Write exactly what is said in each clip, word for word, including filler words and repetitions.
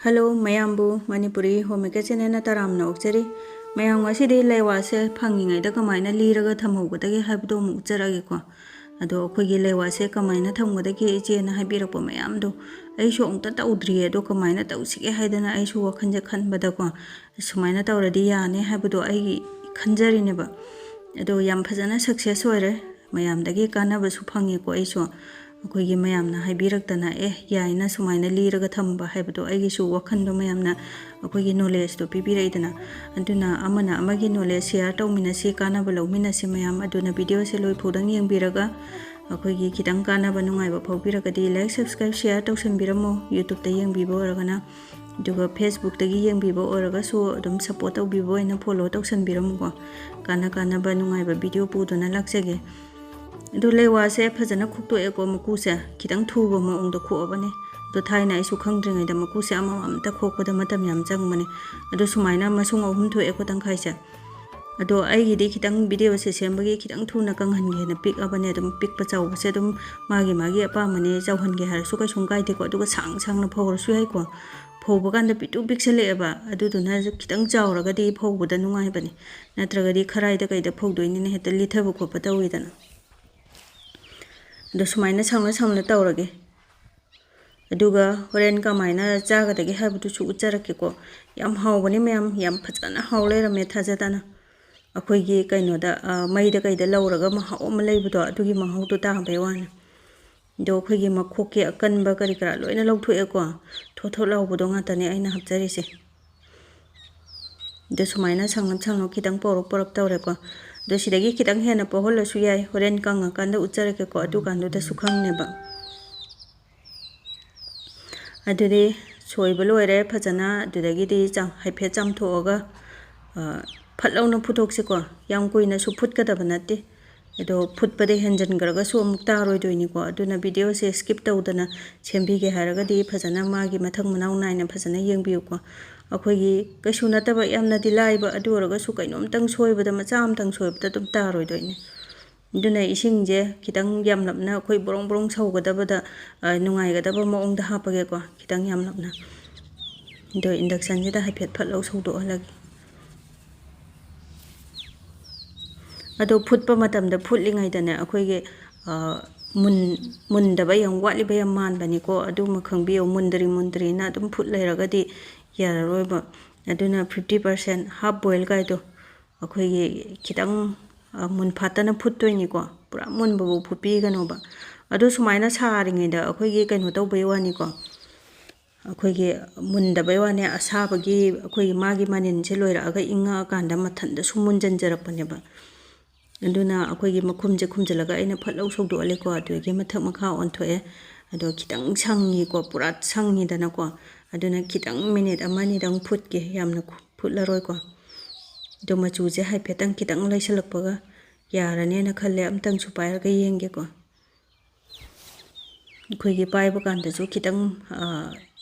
Hello ꯃꯌꯥꯝꯕꯨ, Manipuri home maker ꯆꯦꯅꯦꯜꯅ ꯇꯔꯥꯝꯅ ꯑꯣꯛꯆꯔꯤ꯫ ꯃꯌꯥꯝ, ꯉꯁꯤꯗꯤ ꯂꯩꯋꯥꯁꯦ ꯐꯪꯉꯤꯉꯩꯗ ꯀꯃꯥꯏꯅ ꯂꯤꯔꯒ ꯊꯝꯍꯧꯒꯗꯒꯦ ꯍꯥꯏꯕꯗꯣ ꯑꯃꯨꯛ ꯎꯠꯆꯔꯛꯑꯒꯦꯀꯣ꯫ ꯑꯗꯣ ꯑꯩꯈꯣꯏꯒꯤ ꯂꯩꯋꯥꯁꯦ ꯀꯃꯥꯏꯅ ꯊꯝꯒꯗꯒꯦ ꯏꯆꯦꯅ ꯍꯥꯏꯕꯤꯔꯛꯄ ꯃꯌꯥꯝꯗꯣ ꯑꯩꯁꯨ ꯑꯃꯨꯛꯇ ꯇꯧꯗ꯭ꯔꯤꯌꯦ꯫ ꯑꯗꯣ ꯀꯃꯥꯏꯅ ꯇꯧꯁꯤꯒꯦ ꯍꯥꯏꯗꯅ ꯑꯩꯁꯨ ꯋꯥꯈꯜꯁꯦ ꯈꯟꯕꯗꯀꯣ, ꯁꯨꯃꯥꯏꯅ ꯇꯧꯔꯗꯤ ꯌꯥꯅꯤ ꯍꯥꯏꯕꯗꯣ ꯑꯩꯒꯤ ꯈꯟꯖꯔꯤꯅꯦꯕ꯫ ꯑꯗꯣ ꯌꯥꯝ ꯐꯖꯅ success ꯑꯣꯏꯔꯦ, ꯃꯌꯥꯝꯗꯒꯤ ꯀꯥꯟꯅꯕꯁꯨ ꯐꯪꯉꯦꯀꯣ꯫ ꯑꯩꯁꯨ ꯑꯩꯈꯣꯏꯒꯤ ꯃꯌꯥꯝꯅ ꯍꯥꯏꯕꯤꯔꯛꯇꯅ, "ꯑꯦ, ꯌꯥꯏꯅ ꯁꯨꯃꯥꯏꯅ ꯂꯤꯔꯒ ꯊꯝꯕ" ꯍꯥꯏꯕꯗꯣ ꯑꯩꯒꯤꯁꯨ ꯋꯥꯈꯜꯗꯣ ꯃꯌꯥꯝꯅ ꯑꯩꯈꯣꯏꯒꯤ knowledgeꯇꯣ ꯄꯤꯕꯤꯔꯛꯏꯗꯅ꯫ ꯑꯗꯨꯅ ꯑꯃꯅ ꯑꯃꯒꯤ knowledge share ꯇꯧꯃꯤꯟꯅꯁꯤ, ꯀꯥꯟꯅꯕ ꯂꯧꯃꯤꯟꯅꯁꯤ ꯃꯌꯥꯝ꯫ ꯑꯗꯨꯅ videoꯁꯦ ꯂꯣꯏꯐꯥꯎꯗꯪ ꯌꯦꯡꯕꯤꯔꯒ ꯑꯩꯈꯣꯏꯒꯤ ꯈꯤꯇꯪ ꯀꯥꯟꯅꯕ ꯅꯨꯡꯉꯥꯏꯕ ꯐꯥꯎꯕꯤꯔꯒꯗꯤ like, subscribe, share ꯇꯧꯁꯟꯕꯤꯔꯝꯃꯣ꯫ YouTubeꯇ ꯌꯦꯡꯕꯤꯕ ꯑꯣꯏꯔꯒꯅ, ꯑꯗꯨꯒ Facebookꯇꯒꯤ ꯌꯦꯡꯕꯤꯕ ꯑꯣꯏꯔꯒꯁꯨ ꯑꯗꯨꯝ support ꯇꯧꯕꯤꯕ ꯑꯣꯏꯅ follow ꯇꯧꯁꯟꯕꯤꯔꯝꯃꯨꯀꯣ꯫ ꯀꯥꯟꯅ ꯀꯥꯟꯅꯕ ꯅꯨꯡꯉꯥꯏꯕ video ꯄꯨꯗꯨꯅ ꯂꯥꯛꯆꯒꯦ꯫ ꯑꯗꯨ ꯂꯩꯋꯥꯁꯦ ꯐꯖꯅ ꯈꯣꯛꯇꯣꯛꯑꯦꯀꯣ, ꯃꯀꯨꯁꯦ ꯈꯤꯇꯪ ꯊꯨꯕ ꯃꯑꯣꯡꯗ ꯈꯣꯛꯑꯕꯅꯦ꯫ ꯑꯗꯣ ꯊꯥꯏꯅ ꯑꯩꯁꯨ ꯈꯪꯗ꯭ꯔꯤꯉꯩꯗ ꯃꯀꯨꯁꯦ ꯑꯃꯃꯝꯇ ꯈꯣꯛꯄꯗ ꯃꯇꯝ ꯌꯥꯝ ꯆꯪꯕꯅꯦ꯫ ꯑꯗꯣ ꯁꯨꯃꯥꯏꯅ ꯃꯁꯨꯡ ꯑꯍꯨꯝ ꯊꯣꯛꯑꯦꯀꯣ, ꯇꯪꯈꯥꯏꯁꯦ꯫ ꯑꯗꯣ ꯑꯩꯒꯤꯗꯤ ꯈꯤꯇꯪ videoꯁꯦ ꯁꯦꯝꯕꯒꯤ ꯈꯤꯇꯪ ꯊꯨꯅ ꯀꯪꯍꯟꯒꯦꯅ ꯄꯤꯛꯑꯕꯅꯦ꯫ ꯑꯗꯨꯝ ꯄꯤꯛꯄ ꯆꯥꯎꯕꯁꯦ ꯑꯗꯨꯝ ꯃꯥꯒꯤ ꯃꯥꯒꯤ ꯑꯄꯥꯝꯕꯅꯦ, ꯆꯥꯎꯍꯟꯒꯦ ꯍꯥꯏꯔꯁꯨ ꯀꯩꯁꯨꯝ ꯀꯥꯏꯗꯦꯀꯣ꯫ ꯑꯗꯨꯒ ꯁꯥꯡ ꯁꯥꯡꯅ ꯐꯧꯔꯁꯨ ꯌꯥꯏꯀꯣ꯫ ꯐꯧꯕ ꯀꯥꯟꯗ ꯄꯤꯛꯇꯨ ꯄꯤꯛꯁꯜꯂꯛꯑꯦꯕ, ꯑꯗꯨꯗꯨꯅ ꯈꯤꯇꯪ ꯆꯥꯎꯔꯒꯗꯤ ꯐꯧꯕꯗ ꯅꯨꯡꯉꯥꯏꯕꯅꯦ, ꯅꯠꯇ꯭ꯔꯒꯗꯤ ꯈꯔꯥꯏꯗ ꯀꯩꯗ ꯐꯧꯗꯣꯏꯅꯤꯅ ꯍꯦꯛꯇ ꯂꯤꯊꯕ ꯈꯣꯠꯄ ꯇꯧꯋꯤꯗꯅ꯫ ꯑꯗꯣ ꯁꯨꯃꯥꯏꯅ ꯁꯥꯡꯅ ꯁꯥꯡꯅ ꯇꯧꯔꯒꯦ꯫ ꯑꯗꯨꯒ ꯍꯣꯔꯦꯟ ꯀꯃꯥꯏꯅ ꯆꯥꯒꯗꯒꯦ ꯍꯥꯏꯕꯗꯨꯁꯨ ꯎꯠꯆꯔꯛꯀꯦꯀꯣ꯫ ꯌꯥꯝ ꯍꯥꯎꯕꯅꯤ ꯃꯌꯥꯝ, ꯌꯥꯝ ꯐꯖꯅ ꯍꯥꯎ ꯂꯩꯔꯝꯃꯦ ꯊꯥꯖꯗꯅ꯫ ꯑꯩꯈꯣꯏꯒꯤ ꯀꯩꯅꯣꯗ, ꯑ, ꯃꯩꯗ ꯀꯩꯗ ꯂꯧꯔꯒ ꯃꯍꯥꯎ ꯑꯃ ꯂꯩꯕꯗꯣ, ꯑꯗꯨꯒꯤ ꯃꯍꯥꯎꯗꯣ ꯇꯥꯕꯩ ꯋꯥꯅꯤ꯫ ꯑꯗꯣ ꯑꯩꯈꯣꯏꯒꯤ ꯃꯈꯣꯛꯀꯤ ꯑꯀꯟꯕ ꯀꯔꯤ ꯀꯔꯥ ꯂꯣꯏꯅ ꯂꯧꯊꯣꯛꯑꯦꯀꯣ꯫ ꯊꯣꯠ ꯊꯣꯠ ꯂꯥꯎꯕꯗꯣ ꯉꯥꯛꯇꯅꯦ ꯑꯩꯅ ꯍꯥꯞꯆꯔꯤꯁꯦ꯫ ꯑꯗꯣ ꯁꯨꯃꯥꯏꯅ ꯁꯪꯂꯞ ꯁꯪꯂꯞ ꯈꯤꯇꯪ ꯄꯧꯔꯞ ꯄꯧꯔꯞ ꯇꯧꯔꯦꯀꯣ꯫ ꯑꯗꯣ ꯁꯤꯗꯒꯤ ꯈꯤꯇꯪ ꯍꯦꯟꯅ ꯄꯧꯍꯜꯂꯁꯨ ꯌꯥꯏ, ꯍꯣꯔꯦꯟ ꯀꯪꯉꯀꯥꯟꯗ ꯎꯠꯆꯔꯛꯀꯦꯀꯣ, ꯑꯗꯨꯀꯥꯟꯗꯨꯗꯁꯨ ꯈꯪꯅꯦꯕ꯫ ꯑꯗꯨꯗꯤ ꯁꯣꯏꯕ ꯂꯣꯏꯔꯦ ꯐꯖꯅ꯫ ꯑꯗꯨꯗꯒꯤꯗꯤ ꯆꯥ-, ꯍꯥꯏꯐꯦꯠ ꯆꯥꯝꯊꯣꯛꯑꯒ, ꯑ, ꯐꯠ ꯂꯥꯎꯅ ꯐꯨꯠꯇꯣꯛꯁꯤꯀꯣ꯫ ꯌꯥꯝ ꯀꯨꯏꯅꯁꯨ ꯐꯨꯠꯀꯗꯕ ꯅꯠꯇꯦ꯫ ꯑꯗꯣ ꯐꯨꯠꯄꯗ ꯍꯦꯟꯖꯟꯈ꯭ꯔꯒꯁꯨ ꯑꯃꯨꯛ ꯇꯥꯔꯣꯏꯗꯣꯏꯅꯤꯀꯣ꯫ ꯑꯗꯨꯅ videoꯁꯦ skip ꯇꯧꯗꯅ ꯁꯦꯝꯕꯤꯒꯦ ꯍꯥꯏꯔꯒꯗꯤ ꯐꯖꯅ ꯃꯥꯒꯤ ꯃꯊꯪ ꯃꯅꯥꯎ ꯅꯥꯏꯅ ꯐꯖꯅ ꯌꯦꯡꯕꯤꯌꯨꯀꯣ꯫ ꯑꯩꯈꯣꯏꯒꯤ ꯀꯩꯁꯨ ꯅꯠꯇꯕ ꯌꯥꯝꯅꯗꯤ ꯂꯥꯏꯕ, ꯑꯗꯨ ꯑꯣꯏꯔꯒꯁꯨ ꯀꯩꯅꯣꯝꯇꯪ ꯁꯣꯏꯕꯗ, ꯃꯆꯥ ꯑꯃꯇꯪ ꯁꯣꯏꯕꯗ ꯑꯗꯨꯝ ꯇꯥꯔꯣꯏꯗꯣꯏꯅꯦ꯫ ꯑꯗꯨꯅ ꯏꯁꯤꯡꯁꯦ ꯈꯤꯇꯪ ꯌꯥꯝꯂꯞꯅ ꯑꯩꯈꯣꯏ ꯕ꯭ꯔꯣꯡ ꯕ꯭ꯔꯣꯡ ꯁꯧꯒꯗꯕꯗ, ꯑ, ꯅꯨꯡꯉꯥꯏꯒꯗꯕ ꯃꯑꯣꯡꯗ ꯍꯥꯞꯄꯒꯦꯀꯣ, ꯈꯤꯇꯪ ꯌꯥꯝꯂꯞꯅ꯫ ꯑꯗꯣ inductionꯁꯤꯗ ꯍꯥꯏꯐꯦꯠ ꯐꯠ ꯂꯧ ꯁꯧꯗꯣꯛꯍꯜꯂꯒꯦ꯫ ꯑꯗꯣ ꯐꯨꯠꯄ ꯃꯇꯝꯗ ꯐꯨꯠꯂꯤꯉꯩꯗꯅꯦ, ꯑꯩꯈꯣꯏꯒꯤ, ꯑ, ꯃꯨꯟ-, ꯃꯨꯟꯗꯕ ꯌꯥꯝ ꯋꯥꯠꯂꯤꯕ ꯌꯥꯝ ꯃꯥꯟꯕꯅꯤꯀꯣ꯫ ꯑꯗꯨꯃ ꯈꯪꯕꯤꯌꯨ, ꯃꯨꯟꯗ꯭ꯔꯤ ꯃꯨꯟꯗ꯭ꯔꯤꯅ ꯑꯗꯨꯝ ꯐꯨꯠ ꯂꯩꯔꯒꯗꯤ ꯌꯥꯔꯔꯣꯏꯕ꯫ ꯑꯗꯨꯅ fifty percent, half boil ꯀꯥꯏꯗꯣ, ꯑꯩꯈꯣꯏꯒꯤ ꯈꯤꯇꯪ, ꯑ, ꯃꯨꯟꯐꯥꯠꯇꯅ ꯐꯨꯠꯇꯣꯏꯅꯤꯀꯣ꯫ ꯄꯨꯔꯥ ꯃꯨꯟꯕꯐꯥꯎ ꯐꯨꯠꯄꯤꯒꯅꯣꯕ꯫ ꯑꯗꯣ ꯁꯨꯃꯥꯏꯅ ꯁꯥꯔꯤꯉꯩꯗ ꯑꯩꯈꯣꯏꯒꯤ ꯀꯩꯅꯣ ꯇꯧꯕꯩ ꯋꯥꯅꯤꯀꯣ꯫ ꯑꯩꯈꯣꯏꯒꯤ ꯃꯨꯟꯗꯕꯩ ꯋꯥꯅꯦ, ꯑꯁꯥꯕꯒꯤ ꯑꯩꯈꯣꯏꯒꯤ ꯃꯥꯒꯤ ꯃꯅꯤꯟꯁꯦ ꯂꯣꯏꯔꯛꯑꯒ ꯏꯪꯉꯛꯑꯀꯥꯟꯗ ꯃꯊꯟꯇ ꯁꯨꯝ ꯃꯨꯟꯖꯟꯖꯔꯛꯄꯅꯦꯕ꯫ ꯑꯗꯨꯅ ꯑꯩꯈꯣꯏꯒꯤ ꯃꯈꯨꯝꯁꯦ ꯈꯨꯝꯖꯤꯜꯂꯒ ꯑꯩꯅ ꯐꯠ ꯂꯧ ꯁꯧꯗꯣꯛꯍꯜꯂꯦꯀꯣ꯫ ꯑꯗꯨꯗꯒꯤ ꯃꯊꯛ ꯃꯈꯥ ꯑꯣꯟꯊꯣꯛꯑꯦ꯫ ꯑꯗꯣ ꯈꯤꯇꯪ ꯁꯪꯉꯤꯀꯣ, ꯄꯨꯔꯥ ꯁꯪꯉꯤꯗꯅꯀꯣ꯫ ꯑꯗꯨꯅ ꯈꯤꯇꯪ ꯃꯤꯅꯤꯠ ꯑꯃ ꯑꯅꯤꯗꯪ ꯐꯨꯠꯀꯦ, ꯌꯥꯝꯅ ꯈꯨ-, ꯐꯨꯠꯂꯔꯣꯏꯀꯣ꯫ ꯑꯗꯣ ꯃꯆꯨꯁꯦ ꯍꯥꯏꯐꯦꯠꯇꯪ ꯈꯤꯇꯪ ꯂꯩꯁꯜꯂꯛꯄꯒ ꯌꯥꯔꯅꯦꯅ ꯈꯜꯂꯦ꯫ ꯑꯝꯇꯪꯁꯨ ꯄꯥꯏꯔꯒ ꯌꯦꯡꯒꯦꯀꯣ꯫ ꯑꯩꯈꯣꯏꯒꯤ ꯄꯥꯏꯕ ꯀꯥꯟꯗꯁꯨ ꯈꯤꯇꯪ, ꯑ,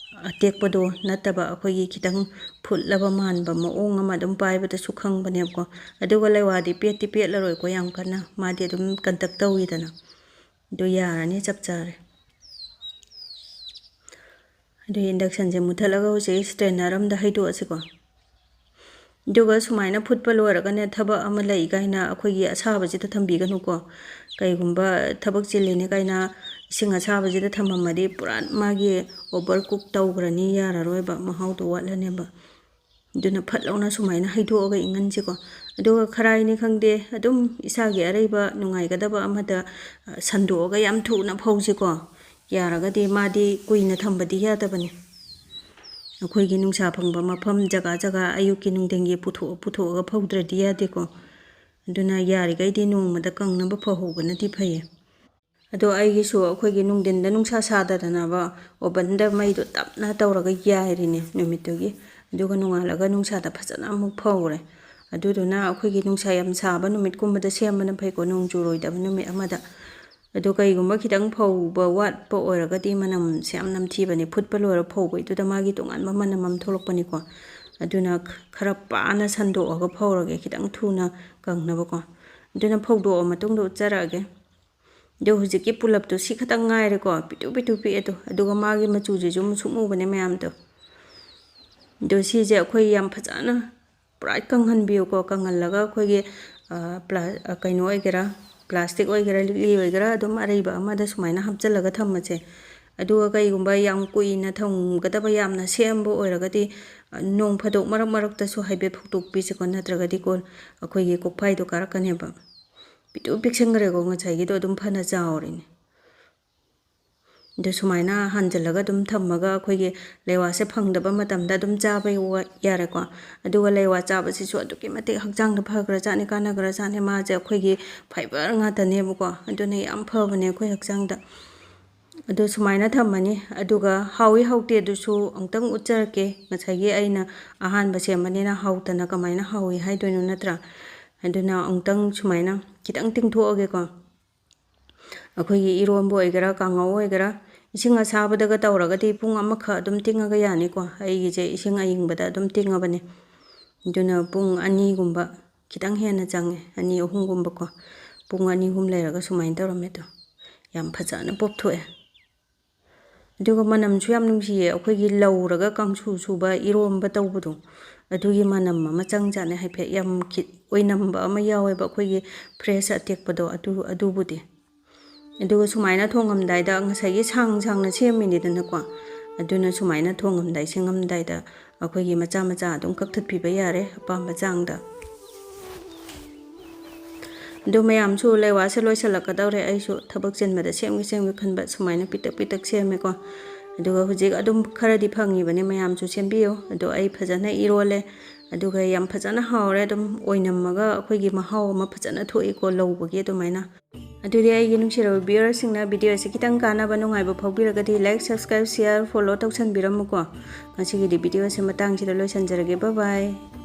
ꯑꯇꯦꯛꯄꯗꯣ ꯅꯠꯇꯕ, ꯑꯩꯈꯣꯏꯒꯤ ꯈꯤꯇꯪ ꯐꯨꯠꯂꯕ ꯃꯥꯟꯕ ꯃꯑꯣꯡ ꯑꯃ ꯑꯗꯨꯝ ꯄꯥꯏꯕꯗꯁꯨ ꯈꯪꯕꯅꯦꯕꯀꯣ꯫ ꯑꯗꯨꯒ ꯂꯩꯋꯥꯗꯤ ꯄꯦꯠꯇꯤ ꯄꯦꯠꯂꯔꯣꯏꯀꯣ ꯌꯥꯝ ꯀꯟꯅ, ꯃꯥꯗꯤ ꯑꯗꯨꯝ ꯀꯟꯇꯛ ꯇꯧꯋꯤꯗꯅ꯫ ꯑꯗꯨ ꯌꯥꯔꯅꯤ, ꯆꯞ ꯆꯥꯔꯦ꯫ ꯑꯗꯨ inductionꯁꯦ ꯃꯨꯊꯠꯂꯒ ꯍꯧꯖꯤꯛ strainer ꯑꯝꯗ ꯍꯩꯗꯣꯛꯑꯁꯤꯀꯣ꯫ ꯑꯗꯨꯒ ꯁꯨꯃꯥꯏꯅ ꯐꯨꯠꯄ ꯂꯣꯏꯔꯒꯅꯦ, ꯊꯕꯛ ꯑꯃ ꯂꯩ ꯀꯥꯏꯅ ꯑꯩꯈꯣꯏꯒꯤ ꯑꯁꯥꯕꯁꯤꯗ ꯊꯝꯕꯤꯒꯅꯨꯀꯣ꯫ ꯀꯩꯒꯨꯝꯕ ꯊꯕꯛ ꯆꯤꯜꯂꯤꯅꯦ ꯀꯥꯏꯅ ꯏꯁꯤꯡ ꯑꯁꯥꯕꯁꯤꯗ ꯊꯝꯃꯝꯃꯗꯤ ꯄꯨꯔꯥ ꯃꯥꯒꯤ over cook ꯇꯧꯈ꯭ꯔꯅꯤ, ꯌꯥꯔꯔꯣꯏꯕ, ꯃꯍꯥꯎꯗꯣ ꯋꯥꯠꯂꯅꯦꯕ꯫ ꯑꯗꯨꯅ ꯐꯠ ꯂꯥꯎꯅ ꯁꯨꯃꯥꯏꯅ ꯍꯩꯗꯣꯛꯑꯒ ꯏꯪꯍꯟꯁꯤꯀꯣ꯫ ꯑꯗꯨꯒ ꯈꯔꯥꯏꯅꯤ ꯈꯪꯗꯦ, ꯑꯗꯨꯝ ꯏꯁꯥꯒꯤ ꯑꯔꯩꯕ ꯅꯨꯡꯉꯥꯏꯒꯗꯕ ꯑꯃꯗ, ꯑ, ꯁꯟꯗꯣꯛꯑꯒ ꯌꯥꯝ ꯊꯨꯅ ꯐꯧꯁꯤꯀꯣ꯫ ꯌꯥꯔꯒꯗꯤ, ꯃꯥꯗꯤ ꯀꯨꯏꯅ ꯊꯝꯕꯗꯤ ꯌꯥꯗꯕꯅꯤ꯫ ꯑꯩꯈꯣꯏꯒꯤ ꯅꯨꯡꯁꯥ ꯐꯪꯕ ꯃꯐꯝ ꯖꯒꯥ ꯖꯒꯥ ꯑꯌꯨꯛꯀꯤ ꯅꯨꯡꯊꯤꯟꯒꯤ ꯄꯨꯊꯣꯛ-, ꯄꯨꯊꯣꯛꯑꯒ ꯐꯧꯗ꯭ꯔꯗꯤ ꯌꯥꯗꯦꯀꯣ꯫ ꯑꯗꯨꯅ ꯌꯥꯔꯤꯈꯩꯗꯤ ꯅꯣꯡꯃꯗ ꯀꯪꯅꯕ ꯐꯧꯍꯧꯕꯅꯗꯤ ꯐꯩꯌꯦ꯫ ꯑꯗꯣ ꯑꯩꯒꯤꯁꯨ ꯑꯩꯈꯣꯏꯒꯤ ꯅꯨꯡꯊꯤꯟꯗ ꯅꯨꯡꯁꯥ ꯁꯥꯗꯗꯅꯕ ovenꯗ ꯃꯩꯗꯣ ꯇꯞꯅ ꯇꯧꯔꯒ ꯌꯥꯏꯔꯤꯅꯦ ꯅꯨꯃꯤꯠꯇꯨꯒꯤ꯫ ꯑꯗꯨꯒ ꯅꯣꯡꯉꯥꯜꯂꯒ ꯅꯨꯡꯁꯥꯗ ꯐꯖꯅ ꯑꯃꯨꯛ ꯐꯧꯔꯦ꯫ ꯑꯗꯨꯗꯨꯅ ꯑꯩꯈꯣꯏꯒꯤ ꯅꯨꯡꯁꯥ ꯌꯥꯝ ꯁꯥꯕ ꯅꯨꯃꯤꯠꯀꯨꯝꯕꯗ ꯁꯦꯝꯕꯅ ꯐꯩꯀꯣ, ꯅꯣꯡ ꯆꯨꯔꯣꯏꯗꯕ ꯅꯨꯃꯤꯠ ꯑꯃꯗ꯫ ꯑꯗꯣ ꯀꯩꯒꯨꯝꯕ ꯈꯤꯇꯪ ꯐꯧꯕ ꯋꯥꯠꯄ ꯑꯣꯏꯔꯒꯗꯤ ꯃꯅꯝꯁꯦ ꯌꯥꯝ ꯅꯝꯊꯤꯕꯅꯦ꯫ ꯐꯨꯠꯄ ꯂꯣꯏꯔ ꯐꯧꯕꯩꯗꯨꯗ ꯃꯥꯒꯤ ꯇꯣꯉꯥꯟꯕ ꯃꯅꯝ ꯑꯃ ꯊꯣꯛꯂꯛꯄꯅꯤꯀꯣ꯫ ꯑꯗꯨꯅ ꯈ-, ꯈꯔ ꯄꯥꯅ ꯁꯟꯗꯣꯛꯑꯒ ꯐꯧꯔꯒꯦ, ꯈꯤꯇꯪ ꯊꯨꯅ ꯀꯪꯅꯕꯀꯣ꯫ ꯑꯗꯨꯅ ꯐꯧꯗꯣꯛꯑ ꯃꯇꯨꯡꯗ ꯎꯠꯆꯔꯛꯑꯒꯦ꯫ ꯑꯗꯣ ꯍꯧꯖꯤꯛꯀꯤ ꯄꯨꯂꯞꯇꯣ ꯁꯤ ꯈꯛꯇꯪ ꯉꯥꯏꯔꯦꯀꯣ, ꯄꯤꯛꯇꯨ ꯄꯤꯛꯇꯨ ꯄꯤꯛꯑꯦꯗꯣ꯫ ꯑꯗꯨꯒ ꯃꯥꯒꯤ ꯃꯆꯨꯁꯤꯁꯨ ꯃꯨꯁꯨꯛ ꯃꯨꯕꯅꯦ ꯃꯌꯥꯝꯗꯣ꯫ ꯑꯗꯣ ꯁꯤꯁꯦ ꯑꯩꯈꯣꯏ ꯌꯥꯝ ꯐꯖꯅ ꯄꯨꯔꯥ ꯀꯪꯍꯟꯕꯤꯌꯨꯀꯣ꯫ ꯀꯪꯍꯜꯂꯒ ꯑꯩꯈꯣꯏꯒꯤ, ꯑ, ꯄ꯭ꯂꯥ-, ꯑ, ꯀꯩꯅꯣ ꯑꯣꯏꯒꯦꯔꯥ, ꯄ꯭ꯂꯥꯁꯇꯤꯛ ꯑꯣꯏꯒꯦꯔꯥ, ꯂꯤꯛꯂꯤ ꯑꯣꯏꯒꯦꯔꯥ, ꯑꯗꯨꯝ ꯑꯔꯩꯕ ꯑꯃꯗ ꯁꯨꯃꯥꯏꯅ ꯍꯥꯞꯆꯤꯜꯂꯒ ꯊꯝꯃꯁꯦ꯫ ꯑꯗꯨꯒ ꯀꯩꯒꯨꯝꯕ ꯌꯥꯝ ꯀꯨꯏꯅ ꯊꯝꯒꯗꯕ, ꯌꯥꯝꯅ ꯁꯦꯝꯕ ꯑꯣꯏꯔꯒꯗꯤ, ꯑ, ꯅꯣꯡ ꯐꯥꯗꯣꯛ ꯃꯔꯛ ꯃꯔꯛꯇꯁꯨ ꯍꯥꯏꯐꯦꯠ ꯐꯨꯛꯇꯣꯛꯄꯤꯁꯤꯀꯣ, ꯅꯠꯇ꯭ꯔꯒꯗꯤꯀꯣ ꯑꯩꯈꯣꯏꯒꯤ ꯀꯣꯛꯐꯥꯏꯗꯣ ꯀꯥꯔꯛꯀꯅꯦꯕ꯫ ꯄꯤꯛꯇꯨ ꯄꯤꯛꯁꯟꯈ꯭ꯔꯦꯀꯣ, ꯉꯁꯥꯏꯒꯤꯗꯣ ꯑꯗꯨꯝ ꯐꯅ ꯆꯥꯎꯔꯤꯅꯦ꯫ ꯑꯗꯨ ꯁꯨꯃꯥꯏꯅ ꯍꯥꯟꯖꯜꯂꯒ ꯑꯗꯨꯝ ꯊꯝꯃꯒ ꯑꯩꯈꯣꯏꯒꯤ ꯂꯩꯋꯥꯁꯦ ꯐꯪꯗꯕ ꯃꯇꯝꯗ ꯑꯗꯨꯝ ꯆꯥꯕ ꯌꯥ-, ꯌꯥꯔꯦꯀꯣ꯫ ꯑꯗꯨꯒ ꯂꯩꯋꯥ ꯆꯥꯕꯁꯤꯁꯨ ꯑꯗꯨꯛꯀꯤ ꯃꯇꯤꯛ ꯍꯛꯆꯥꯡꯗ ꯐꯈ꯭ꯔꯖꯥꯠꯅꯤ, ꯀꯥꯟꯅꯈ꯭ꯔꯖꯥꯠꯅꯤ꯫ ꯃꯥꯁꯦ ꯑꯩꯈꯣꯏꯒꯤ ꯐꯥꯏꯕꯔ ꯉꯥꯛꯇꯅꯦꯕꯀꯣ, ꯑꯗꯨꯅ ꯌꯥꯝ ꯐꯕꯅꯦ ꯑꯩꯈꯣꯏ ꯍꯛꯆꯥꯡꯗ꯫ ꯑꯗꯨ ꯁꯨꯃꯥꯏꯅ ꯊꯝꯃꯅꯤ꯫ ꯑꯗꯨꯒ ꯍꯥꯎꯏ ꯍꯥꯎꯇꯦ ꯑꯗꯨꯁꯨ ꯑꯃꯨꯛꯇꯪ ꯎꯠꯆꯔꯛꯀꯦ꯫ ꯉꯁꯥꯏꯒꯤ ꯑꯩꯅ ꯑꯍꯥꯟꯕ ꯁꯦꯝꯕꯅꯤꯅ ꯍꯥꯎꯇꯅ ꯀꯃꯥꯏꯅ ꯍꯥꯎꯏ ꯍꯥꯏꯗꯣꯏꯅꯣ, ꯅꯠꯇ꯭ꯔꯥ? ꯑꯗꯨꯅ ꯑꯃꯨꯛꯇꯪ ꯁꯨꯃꯥꯏꯅ ꯈꯤꯇꯪ ꯇꯤꯡꯊꯣꯛꯑꯒꯦꯀꯣ꯫ ꯑꯩꯈꯣꯏꯒꯤ ꯏꯔꯣꯟꯕ ꯑꯣꯏꯒꯦꯔꯥ, ꯀꯥꯡꯉꯧ ꯑꯣꯏꯒꯦꯔꯥ, ꯏꯁꯤꯡ ꯑꯁꯥꯕꯗꯒ ꯇꯧꯔꯒꯗꯤ ꯄꯨꯡ ꯑꯃꯈꯛ ꯑꯗꯨꯝ ꯇꯤꯡꯉꯒ ꯌꯥꯅꯤꯀꯣ꯫ ꯑꯩꯒꯤꯁꯦ ꯏꯁꯤꯡ ꯑꯏꯪꯕꯗ ꯑꯗꯨꯝ ꯇꯤꯡꯉꯕꯅꯦ꯫ ꯑꯗꯨꯅ ꯄꯨꯡ ꯑꯅꯤꯒꯨꯝꯕ, ꯈꯤꯇꯪ ꯍꯦꯟꯅ ꯆꯪꯉꯦ, ꯑꯅꯤ ꯑꯍꯨꯝꯒꯨꯝꯕꯀꯣ꯫ ꯄꯨꯡ ꯑꯅꯤ ꯑꯍꯨꯝ ꯂꯩꯔꯒ ꯁꯨꯃꯥꯏꯅ ꯇꯧꯔꯝꯃꯦ ꯑꯗꯣ꯫ ꯌꯥꯝ ꯐꯖꯅ ꯄꯣꯞꯊꯣꯛꯑꯦ꯫ ꯑꯗꯨꯒ ꯃꯅꯝꯁꯨ ꯌꯥꯝ ꯅꯨꯡꯁꯤꯌꯦ, ꯑꯩꯈꯣꯏꯒꯤ ꯂꯧꯔꯒ ꯀꯥꯡꯁꯨ ꯁꯨꯕ, ꯏꯔꯣꯝꯕ ꯇꯧꯕꯗꯣ, ꯑꯗꯨꯒꯤ ꯃꯅꯝ ꯑꯃ ꯆꯪꯖꯥꯠꯅꯦ꯫ ꯍꯥꯏꯐꯦꯠ ꯌꯥꯝ ꯈꯤ-, ꯑꯣꯏꯅꯝꯕ ꯑꯃ ꯌꯥꯎꯋꯦꯕ, ꯑꯩꯈꯣꯏꯒꯤ ꯐ꯭ꯔꯦꯁ ꯑꯇꯦꯛꯄꯗꯣ, ꯑꯗꯨ, ꯑꯗꯨꯕꯨꯗꯤ꯫ ꯑꯗꯨꯒ ꯁꯨꯃꯥꯏꯅ ꯊꯣꯡꯉꯝꯗꯥꯏꯗ, ꯉꯁꯥꯏꯒꯤ ꯁꯥꯡ ꯁꯥꯡꯅ ꯁꯦꯝꯃꯤꯅꯤꯗꯅꯀꯣ, ꯑꯗꯨꯅ ꯁꯨꯃꯥꯏꯅ ꯊꯣꯡꯉꯝꯗꯥꯏ, ꯁꯦꯝꯃꯝꯗꯥꯏꯗ ꯑꯩꯈꯣꯏꯒꯤ ꯃꯆꯥ ꯃꯆꯥ ꯑꯗꯨꯝ ꯀꯛꯊꯠꯄꯤꯕ ꯌꯥꯔꯦ, ꯑꯄꯥꯝꯕ ꯆꯥꯡꯗ꯫ ꯑꯗꯨ ꯃꯌꯥꯝꯁꯨ ꯂꯩꯋꯥꯁꯦ ꯂꯣꯏꯁꯤꯜꯂꯛꯀꯗꯧꯔꯦ꯫ ꯑꯩꯁꯨ ꯊꯕꯛ ꯆꯤꯟꯕꯗ ꯁꯦꯝꯒꯦ ꯁꯦꯝꯒꯦ ꯈꯟꯕ ꯁꯨꯃꯥꯏꯅ ꯄꯤꯇꯛ ꯄꯤꯇꯛ ꯁꯦꯝꯃꯦꯀꯣ꯫ ꯑꯗꯨꯒ ꯍꯧꯖꯤꯛ ꯑꯗꯨꯝ ꯈꯔꯗꯤ ꯐꯪꯉꯤꯕꯅꯦ, ꯃꯌꯥꯝꯁꯨ ꯁꯦꯝꯕꯤꯌꯨ꯫ ꯑꯗꯣ ꯑꯩ ꯐꯖꯅ ꯏꯔꯣꯜꯂꯦ, ꯑꯗꯨꯒ ꯌꯥꯝ ꯐꯖꯅ ꯍꯥꯎꯔꯦ꯫ ꯑꯗꯨꯝ ꯑꯣꯏꯅꯝꯃꯒ ꯑꯩꯈꯣꯏꯒꯤ ꯃꯍꯥꯎ ꯑꯃ ꯐꯖꯅ ꯊꯣꯛꯏꯀꯣ, ꯂꯧꯕꯒꯤ ꯑꯗꯨꯃꯥꯏꯅ꯫ ꯑꯗꯨꯗꯤ ꯑꯩꯒꯤ ꯅꯨꯡꯁꯤꯔꯕ viewersꯁꯤꯡꯅ videoꯁꯦ ꯈꯤꯇꯪ ꯀꯥꯟꯅꯕ, ꯅꯨꯡꯉꯥꯏꯕ ꯐꯥꯎꯕꯤꯔꯒꯗꯤ like, subscribe, share, follow ꯇꯧꯁꯟꯕꯤꯔꯝꯃꯨꯀꯣ꯫ ꯉꯁꯤꯒꯤꯗꯤ videoꯁꯦ ꯃꯇꯥꯡꯁꯤꯗ ꯂꯣꯏꯁꯟꯖꯔꯒꯦ꯫ Bye bye꯫